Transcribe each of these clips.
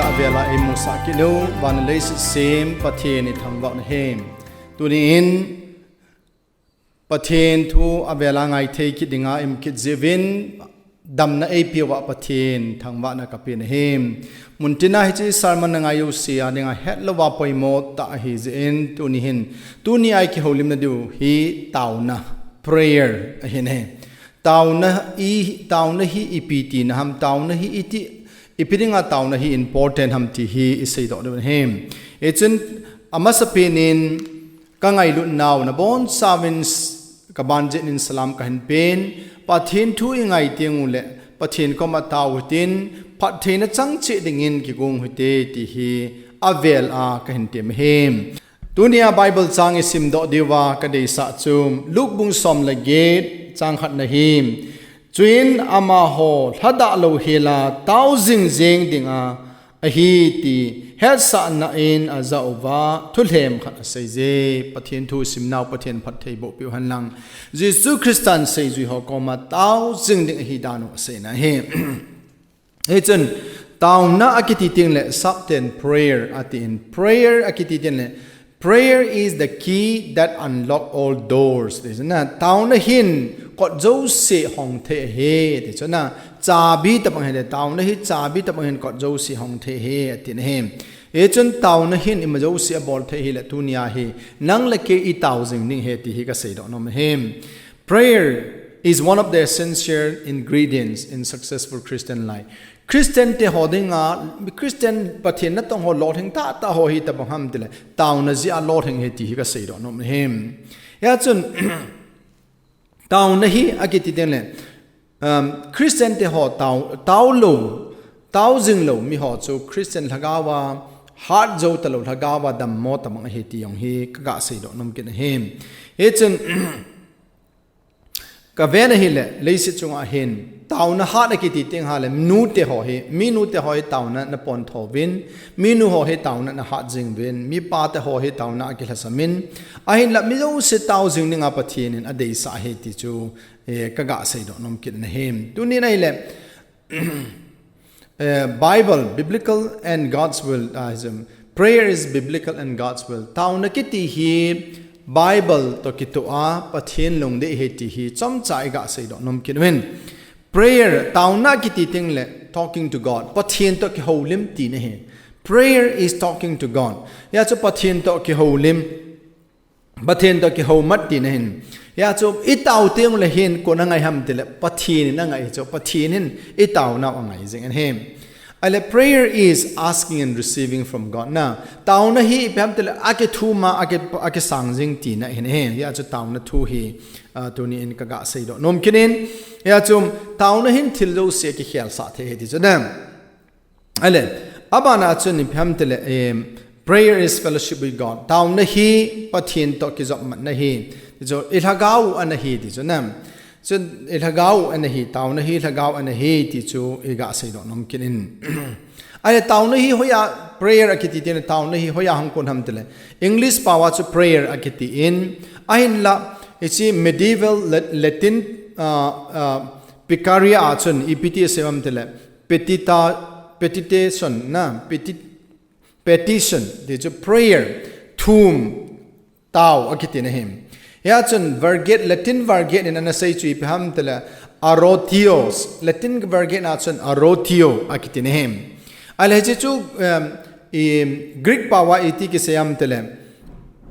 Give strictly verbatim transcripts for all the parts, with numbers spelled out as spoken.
Avela eimusah kit u, van leiset sem Pathen ithangvah na hen. Tuni in Pathen thu avela ngaithei kit dinga imu kit jiuvin, damna eipeuva Pathen thangvahna kapen ahi. Muntina hiche sermon na ngai jouse a dinga hetlouva poimo tah ahi jeh in tuni hin, tuni a ikihoulimna diu hi taona, prayer ahi ne. Taona i, taona hi ipi tina ham, taona hi iti, ipi dinga taona hi important ham ti hi iseidoh diu ahi. Hichun amasapen in, Ka ngailutnau nabonchauvin s-, kabanjeh in salam kahin pen, Pathen thu ingai tenguleh, Pathen koma tao hitin, phattheina chang cheh dingin kigong hite ti hi avel a kahin tem ahi. Tunia Bible chang isimdoh diuva kadeisah chu, Luke bung som le get chang khat na hi, Chuin amaho lhadah louhela tao jingjing dinga ahi ti hetsahna in ajah uva, thulhem khat aseije. Pathen thu simnau Pathen phattheiboh peuhen lang. Jesu Christan seijui ho koma tao jing ding ahi dan u aseina ahi. Hichun, taona akiti tengleh sapten prayer atin. Prayer akiti tengleh, prayer is the key that unlock all doors. Tichun, taona hin kot jouse hong thei ahi. Tichun, chabi tabang hile, taona hi chabi tabang hin kot jouse hong thei ahi, atin ahi. Hichun taona hin ima jouse abol thei ahileh tunia hi, nang le kei itao jing ding ahi ti hi kaseidoh nom ahi. Prayer is one of the essential ingredients in successful Christian life. Christian te ho dinga, Christian Pathen natong ho lolhing tahtah ho hi tabang ham tileh, taona jeh a lolhing ahi ti hi kaseidoh nom ahi. Hichun, taona hi akiti tengleh, um, Christian te ho tao, tao lou, tao jing lou mi ho chu Christian lhagao a, hat jou talou lhagao a dammo tabang ahi ti jong hi kaga seidoh nom kit ahi. Hichun, Kaven ahileh, leiset chunga hin, taona hat akiti teng hile, minu te ho hi, minu te ho hi taona ana pontho uvin, minu ho hi taona ana hat jing uvin, mipa te ho hi taona akilhasam in, ahinlah mi jouse tao jing dinga Pathen in adeisah ahi ti chu, eh, kaga seidoh nom kit ahi. Tunin ahileh, Eh, Bible, biblical and God's will, ah, is, um, prayer is biblical and God's will. Taona kiti hi Bible toh kitoh a, Pathen lungdei ahi ti hi chomcha iga seidoh nom kit uvin. Prayer, taona kiti tengleh talking to God. Pathen toh kihoulim tina ahi. Prayer is talking to God. Hijeh chun Pathen toh kihoulim. Pathen toh kihoumat tina ahin. Hijeh chun itao teng uleh hin koi in angai ham tileh Pathen in angai chu. Pathen in itaonau angai jing ahi. Ahileh prayer is asking and receiving from God na. Taona hi ipi ham tileh akithum a, aki, akisang jing tina ahi. Hijeh chun taona thu hi, ah, tunin kaga seidoh nom kit in. Hijeh chun taona hin thil jouse akikhelsah thei ahi ti chu na. Ahileh, abana chun ipi ham tileh, em, prayer is fellowship with God. Taona hi Pathen toh kijopmatna ahi. Ti chu, ilhagao ana hi ti chu na. Chun ilhagao ana hi, taona hi lhagao ana hi ti chu iga seidoh nom kit in. Ahileh taona hi hoiya prayer akiti tengleh taona hi hoiya hung kon ham tileh. English pao a chu prayer akiti in. Ahinlah, hiche medieval Lat-, Latin, ah, ah, Picariah a chun ipi ti asei ham tileh. Petita, petitation na, peti-, petition, ti chu prayer, thum, tao, akiti na ahi. Hijeh chun Vulgate, Latin Vulgate in ana sei chu ipi ham tileh, orotio, Latin Vulgate a chun orotio, akiti na ahi. Ahileh hiche chu, um, i Greek pao a iti kisei ham tileh,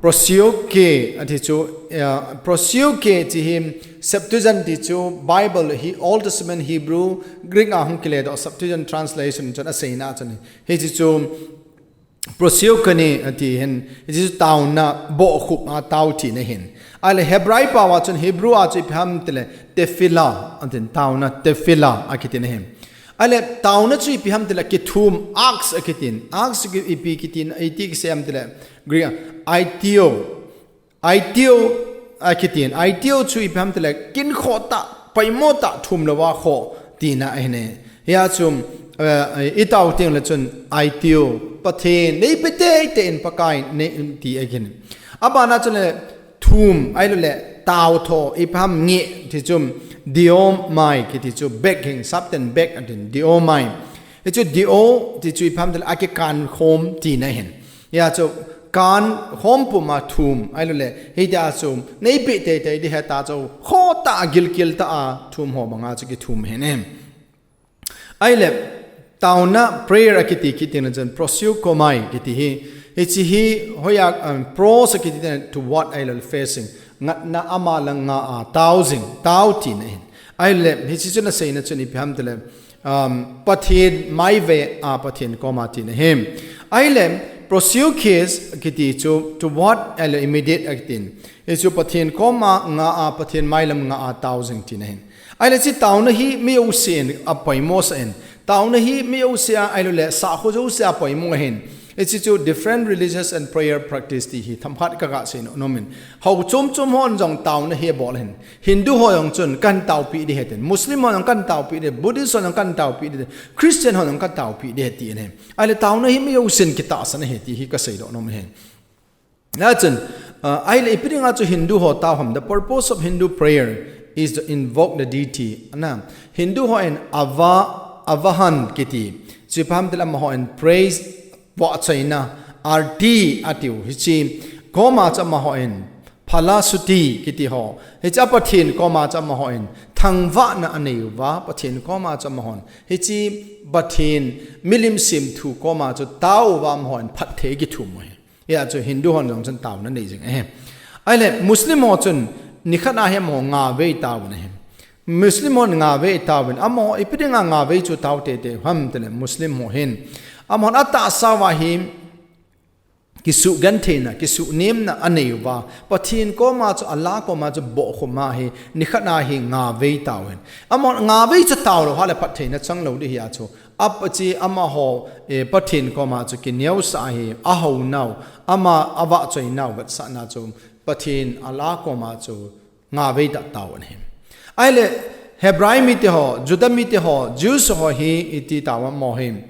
Proseuche, ati chu, eh, proseuche ti hi Septuagint ti chu Bible hi Old Testament Hebrew, Greek a hung kiledoh Septuagint translation chun aseina chun. Hiche chu proseuche ni ati hin, hiche chu taona bohkhup a tao tina ahin. Ahileh Hebrai pao a chun Hebrew a chu ipi ham tileh tefillah, atin taona tefillah akiti na ahi. Ahileh taona chu ipi ham tileh kithum ask akitin. Ask ki ipi kitin, iti kisei ham tileh Greek a, aiteo. Aiteo akitin. Aiteo chu ipi ham tileh kinkhoh tah, poimo tah thum louva khoh tina ahi ne. Hijeh chun, eh, itao tengleh chun aiteo. Pathen, nei pe teitei in Pakai nei in ti ahin. Abana chun leh thum, ahilouleh, tao tho, ipi ham ngeh, ti chu, deo mai, kiti chu, beg hin, sapten beg atin, deo mai. Hichu dio ti chu ipi ham tile akikan khom tina ahin. Hia chu kan khom puma thum, ahilouleh hitia chu neipe teitei ding ahi ta chu khohtah a gilkel tah a thum ho banga chu kithum ahin. Ahile, taona prayer akiti kit tengle chun proseuchomai kiti hi, hiche hi hoiya, um, pros akiti tengle toward ahilouleh facing, ngatna ama lang nga a tao jing, tao tina ahin. Ahile, hiche chun aseina chun ipi ham tile, um, Pathen mai ve a Pathen koma tina ahi. Ahile, proseuches kiti chu toward ahilouleh immediate akitin. Hichu Pathen koma nga a, Pathen mailam nga a tao jing tina ahin. Ahile hiche taona hi mi jousen apoimo sah in. Taona hi mi jouse a ahilouleh sakho jouse a apoimo ahin. Hiche chu different religious and prayer practice ti hi themkhat kaga seinom in. Hou chom chom hon jong taona hi abol ahin. Hindu ho jong chun kahin taopi ding ahi tin. Muslim ho jong kahin taopi ding, Buddhist ho jong kahin taopi ding, Christian ho jong kahin taopi ding ahi tin ahi. Ahile taona hi mi jousen kitahsan ahi ti hi kaseidoh nom ahi. Hia chun, uh, ahile ipi dinga chu Hindu ho tao ham, the purpose of Hindu prayer is to invoke the deity. Ana, Hindu hon Ava, Avahan kiti. Chu ipi ham tile amahon praise, vahchoina, arti atiu. Hiche koma chu amahon phalasutti kiti ho. Hiche a Pathen koma chu amahon thangvahna anei uva, Pathen koma chu amahon hiche Pathen milim semthu koma chu tao uva amahon phatthei kithum u ahi. Hia chu Hindu hon jong chun taona nei jing ahi. Ahile Muslim ho chun nikhat a hi amaho ngavei taovin ahi. Muslim hon ngavei taovin, amaho ipi dinga ngavei chu tao teitei u ham tile Muslim ho hin, amahon atahsa uva hi kisuhgentheina, kisuhnemna anei uva, Pathen koma chu, Allah koma chu bohkhum a hi nikhat a hi ngavei taovin. Amahon ngavei chu tao lou hale phattheina chang lou ding ahi a chu. Apa chu amaho, eh, Pathen koma chu kineosah ahi, ahounau, ama avahchoinau vetsahna chu Pathen Allah koma chu ngavei tah taovin ahi. Ahile Hebrai mite ho, Juda mite ho, Jews ho hi iti tao amaho hi.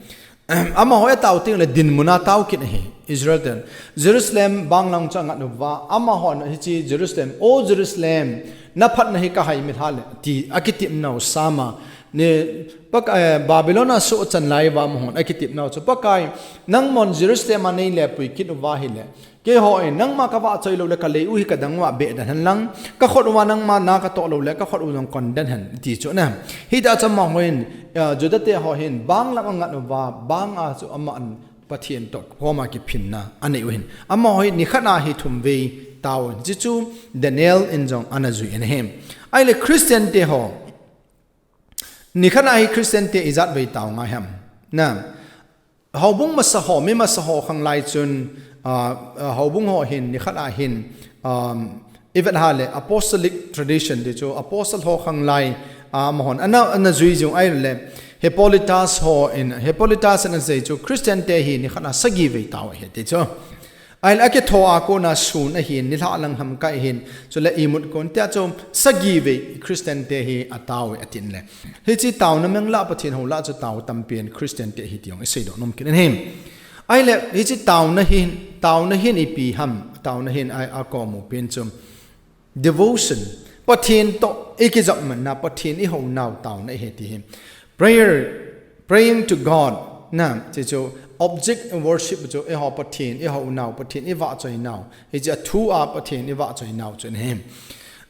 Amaho atao tengle dinmun a tao kit ahi, Israel ten. Jerusalem banglang chu angat uva, amahon hiche Jerusalem, O Jerusalem, naphatna hi kahai milha le, ti akitepnau sama. Ni, pak-, eh, Babylon a sohchan lai uva amahon akitepnau chu, Pakai, nangman Jerusalem a neile pui kit uva ahile, keiho in nangma kavahchoi lou le kalei u hi kadang uva beh den hen lang, kakhut uva nangma na katoh lou le kakhut u jong kon den hen, ti chu na. Hitia chu amahon, eh, Juda te ho hin banglang angat uva, banga chu aman Pathen toh koma kiphinna anei u ahin. Amaho hi nikhat a hi thumvei taovin. Hiche chu Daniel in jong ana jui in ahi. Ahile Christian te ho, nikhat a hi Christian te ijat vei tao ngai ham. Na, houbung masa ho, mi masa ho khang lai chun, ah, ah, houbung ho hin nikhat a hin, um, ivet hale apostolic tradition ti chu apostle ho khang lai, ah, amahon ana, ana jui jing ahile, Hippolytus ho in, Hippolytus in asei chu Christian te hi nikhat a sagi vei tao ahi ti chu. Ahile akitho a kona sun ahin, nilhah lang ham kai ahin, chule imut kon tia chu sagi vei Christian te hi atao e atin le. Hiche taona mangla Pathen hou lah chu tao tampen Christian te ahi ti jong iseidoh nom kit in ahi. Ahile hiche taona hin, taona hin ipi ham, taona hin a, akomu pen chu devotion. Pathen toh ikijopmatna, Pathen ihounau taona ahi ti hi. Prayer, praying to God. Na, hiche chu object of worship chu eiho Pathen ihounau, Pathen ivahchoinau. Hiche a thu a Pathen ivahchoinau chu ahi.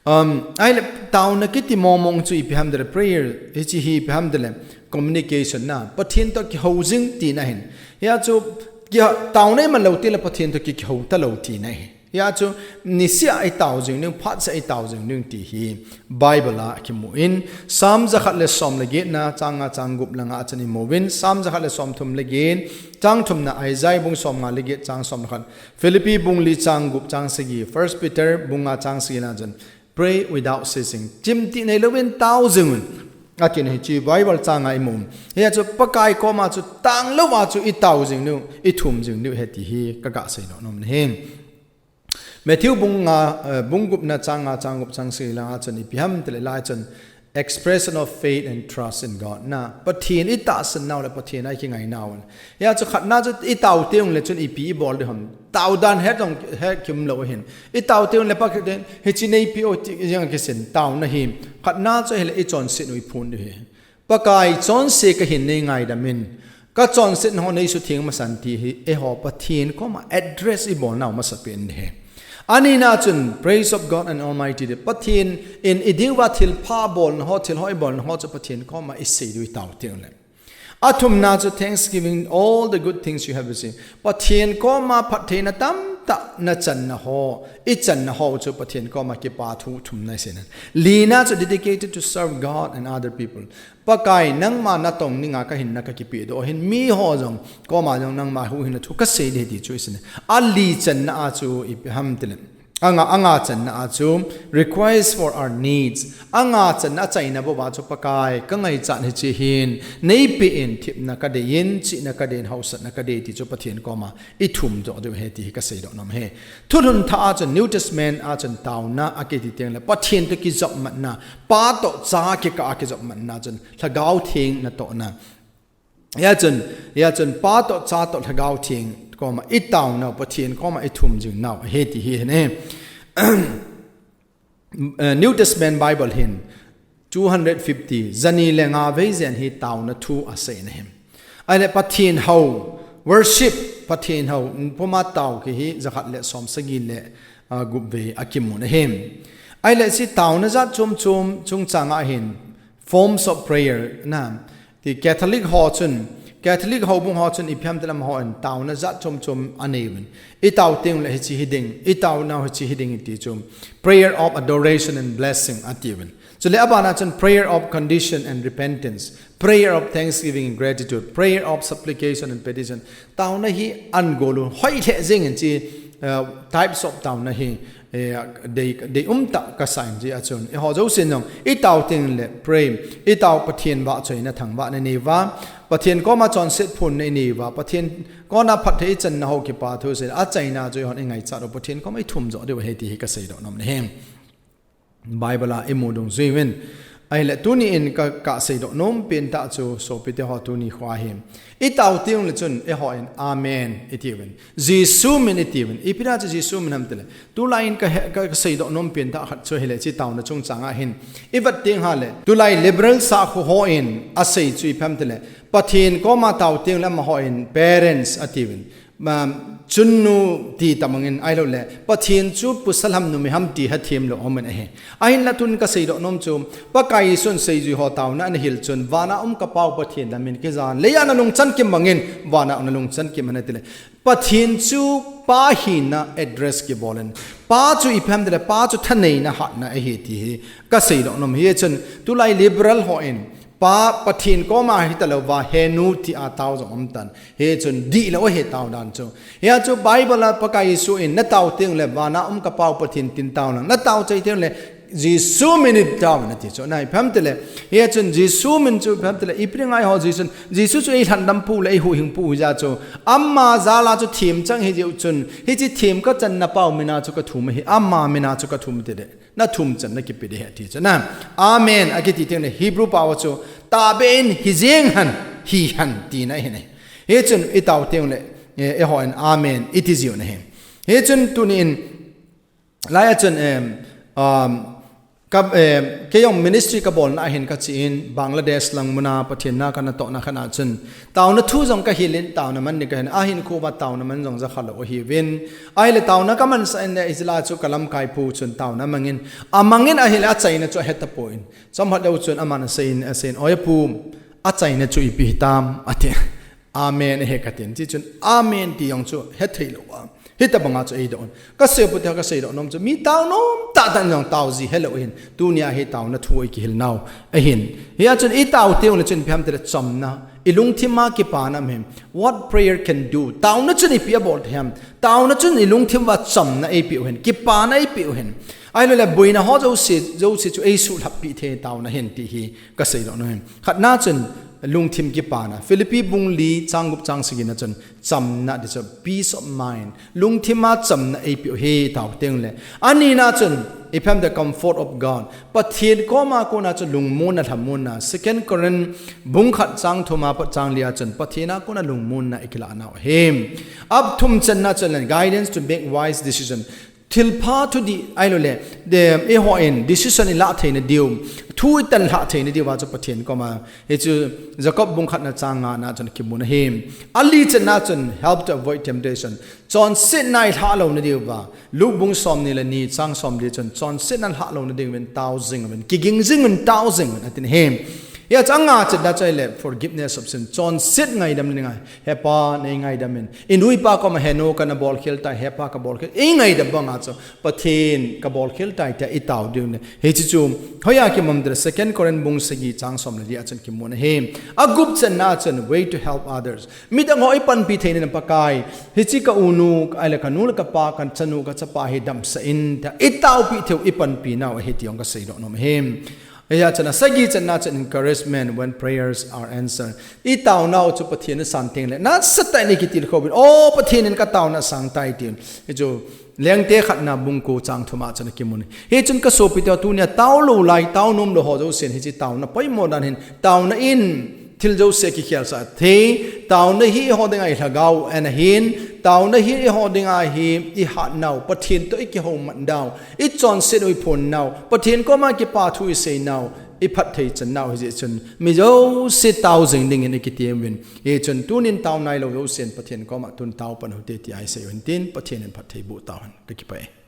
Um, ahile taona kiti mongmong chu ipi ham tile prayer, hiche hi ipi ham tile communication na. Pathen toh kihou jing tina ahin. Hia chu ki, taona iman lou tengle Pathen toh ki, kihou talou tina ahi. Hia chu niseh a itao jing ding, phatseh a itao jing ding ti hi Bible a kimu in, Psalm jakhat le som le get na, chang nga chang gup langa chun imu uvin, Psalm jakhat le somthum le get, chang thumna, Isaiah bung somnga le get, chang som le khat, Philippi bung li chang gup chang sagi, First Peter bung nga chang sagi na chun, pray without ceasing. Chimtih neilouvin tao jing un, atin hiche Bible chang a imu. Hia chu Pakai koma chu tanglou a chu itao jing diu, ithum jing diu ahi ti hi kaga seidoh nom in ahi. Matthew bung nga, eh, bung gupna chang nga, chang gup, chang sagi langa chun ipi ham tile lai chun expression of faith and trust in God na. Pathen itahsan nau le Pathen a ikingai nau. Hia chu khatna chu itao teng le chun ipi ibol ding ham. Tao dan het jong het kimlou ahin. Itao teng le Pathen hiche neipe o ti jeng a kisin taona hi. Khatna chu ahile ichonset u iphon diu ahi. Pakai, chonse kahin nei ngaidam in, Ka chonset ho nei sutheng masan ti hi, eiho Pathen koma address i bolnau masapen ahi. Anina chun, praise of God and Almighty, ti Pathen in i diuva thilpha bolna ho, thil ho i bolna ho chu Pathen koma i seidoh u i tao teng le. Athumna chu thanksgiving, all the good things you have received. Pathen koma phattheina tamtah na channa ho, i channa ho chu Pathen koma kipa thu thumna i seinan. Lina chu dedicated to serve God and other people. Pakai, nangma natong dinga ka hinna ka kipedoh u ahin, mi ho jong koma jong nangma huhhingna thu ka sei ding ahi ti chu i seinan. Ali channa a chu ipi ham ti le. Anga, anga channa a chu requires for our needs. Anga channa a chaina bou a chu Pakai, ka ngaichat hiche hin, nei pe in, themna ka dei in, chihna ka dei in, hausatna ka dei ti chu Pathen koma i thum doh diu ahi ti hi ka seidoh nom ahi. Thulhun thah a chun New Testament a chun taona a kiti teng le Pathen toh kijopmatna, Pa toh Cha kikah a kijopmatna chun Lhagao Theng natohna. Hia chun, hia chun Pa toh Cha toh Lhagao Theng koma i taonau, Pathen koma i thum jingnau ahi ti hi ahi. Eh, New Testament Bible hin two hundred fifty, jani le nga vei jen hi taona thu asei na ahi. Ahile Pathen hou, worship, Pathen hou, puma tao kiti hi jakhat le som sagi le, ah, gup vei akimun ahi. Ahile hiche taona jat chom chom chungchang a hin, forms of prayer na, ti Catholic ho chun, Catholic houbung ho chun ipi ham ti le amahon taona jat chom chom anei uvin. I tao teng le hiche hi ding, i taonau hiche hi ding ti chu prayer of adoration and blessing ati uvin. Chule abana chun prayer of contrition and repentance, prayer of thanksgiving and gratitude, prayer of supplication and petition. Taona hi an gol u hoi lheh jeng in hiche, uh, types of taona hi, eh, dei, dei um tah kasa in hiche a chun. Eiho jousen jong, i tao teng le pray, i tao Pathen vahchoina thangvahna nei uva, Pathen koma chonset phonna i nei uva, Pathen koma phatthei i channa ho kipa thu sei, achaina chu eihon i ngaichat u Pathen koma i thum joh diu ahi ti hi ka seidoh nom ahi. Bible a i mu dungjui uvin. Ahile tuni in ka, ka seidoh nom pen tah chu sopite ho tuni khoa hi. I tao teng le chun eihon amen i ti uvin. Jesu min i ti uvin. Ipi na chu Jesu min ham ti le. Tulai in ka he, ka, ka seidoh nom pen tah khat chu ahile hiche taona chungchang a hin. I vet teng hile. Tulai liberal sakhu hon asei chu ipi ham ti le. Pathen koma tao teng le amahon parents ati uvin. Ma, chunnu ti tabang in ahilou le, Pathen chu pasal ham numei ham ti hethem lou aum in ahi. Ahinla tun ka seidoh nom chu, Pakai Jesun seijui ho taona ana hil chun, vana um ka Pau Pathen na min kijan, leiya na lungchan kim bang in, vana na lungchan kim ana ti le. Pathen chu Pa hina address kibol in, Pa chu ipi ham ti le, Pa chu thaneina hatna ahi ti hi ka seidoh nom ahi. Chun, tulai liberal hon, Pa, Pathen koma hita lou va, he nu ti a tao jong um tan. Hichun dihlou ahi tao dan chu. Hia chu Bible a Pakai Jesu in na tao teng le vana um ka Pau Pathen tin tao lang. Na tao chai teng le Jesu min in tao in ati chu. Na ipi ham ti le. Hichun Jesu min chu ipi ham ti le. Ipi ngai ho Jesu. Jesu chu eilhandam pu le eihuhhing pu hijeh chun. Ama jal a chu themchang hi jeh chun. Hiche themkhat channa Pau min a chu ka thum ahi. Ama min a chu ka thum ti le. Na thum channa kipe ding ahi ti chu na. Amen. Akiti teng le Hebrew pao chu tahbeh in hijeng hen, hihen tina ahi ne. Hichun i tao teng le, eh, eihon amen i ti jiu na ahi. Hichun tuni in, laiya chun, em, um, ka, em, keijong ministry ka bolna a hin ka che in Bangladesh lang mun a Pathen na ka natohna khat a chun. Taona thu jong ka hil in, taona man ding ka hin, ahin khu va taona man jong jakha lou ahi uvin. Ahile taona ka mansah in le, Israel chu ka lamkai pu chun taona mang in. Amang in ahile achaina chu ahe tapon. Chomkhat leu chun aman asei in, asei in, "Oi pu, achaina chu ipi hitam?" ati. "Amen ahi," ka tin. Chi chun, "Amen," ti jong chu hethei lou a. Hitabang a chu eidoh un. Ka seipu te ka seidoh nom chu, mi tao nom tah tah in jong tao ji helou hin. Tunia hi taona thu eikihil nau ahin. Hia chun i tao teng le chun ipi ham ti le chamna. I lungthim a kipana um em. What prayer can do? Taona chun ipi abol thei ham. Taona chun i lungthim uva chamna eipeh u hin. Kipana eipeh u hin. Ahilou le boina ho jouse, jouse chu eisuhlhap pi thei taona hin ti hi ka seidoh nom hin. Khatna chun lungthim kipana. Philippi bung li chang gup chang sagi na chun chamna ti chu peace of mind. Lungthim a chamna eipeh u hi tao teng le. Anina chun, ipi ham ti le comfort of God. Pathen koma kona chun lungmonna lhamonna. Second Corinth bung khat chang thum a pat chang li a chun Pathen a kona lungmonna ikilah nau ahi. Athum channa chun le guidance to make wise decision. thilpha thudih ahilou le, de, eihon decision ilah theina diu, thu itan lhah theina diuva chu Pathen koma, hichu Jacob bung khatna chang ngana chun kimun ahi. Ali channa chun help to avoid temptation. Chonsetna ilhah louna diuva. Luke bung somni le ni chang somli chun chonsetna lhah louna diuvin tao jing uvin, kiging jing uvin, tao jing uvin, atin ahi. Hia chu anga channa chu ahile forgiveness of sin. Chonset ngaidam le ngai. He Pa, nei ngaidam in. Inu ipa koma henu kana bolkhel tai, He Pa kabolkhel. Eingaidam banga chu Pathen kabolkhel tai tia itao diu ahi. Hiche chu hoiya kimu ham tile Second Corinth bung sagi chang som le li a chun kimun ahi. Agup channa chun way to help others. Midang ho ipanpi theina Pakai. Hiche ka unu, ahile kanu le kapa, kachanu kachapa hi damsah in tia itaopi theiu ipanpi nau ahi ti jong kaseidoh nom ahi. Hia chun asagi channa chun encouragement when prayers are answered. Itaonau chu Pathen in asan teng le nasatah in ikitilkhou uvin, O Pathen in kataona asang tai tin. Hichu Lengte khatna bung ko chang thum a chun akimun. Hichun kasopi teho, tunia taolou lai, taonom lou ho jousen hiche taona poimo dan hin taona in thil jouse kikhelsah thei, taona hi eiho dinga ilhagao ana hin, taona hi eiho dinga hi ihatnau, Pathen toh ikihoumatnau, ichonset u iphonnau, Pathen koma kipa thu iseinau, iphatthei channau hijeh chun mi jouse tao jing dingin ikiti uvin. Hichun tunin tao nailou jousen Pathen koma tun tao pan uhite tia isei uhin tin, Pathen in phatthei boh tauhen. Kakipah e.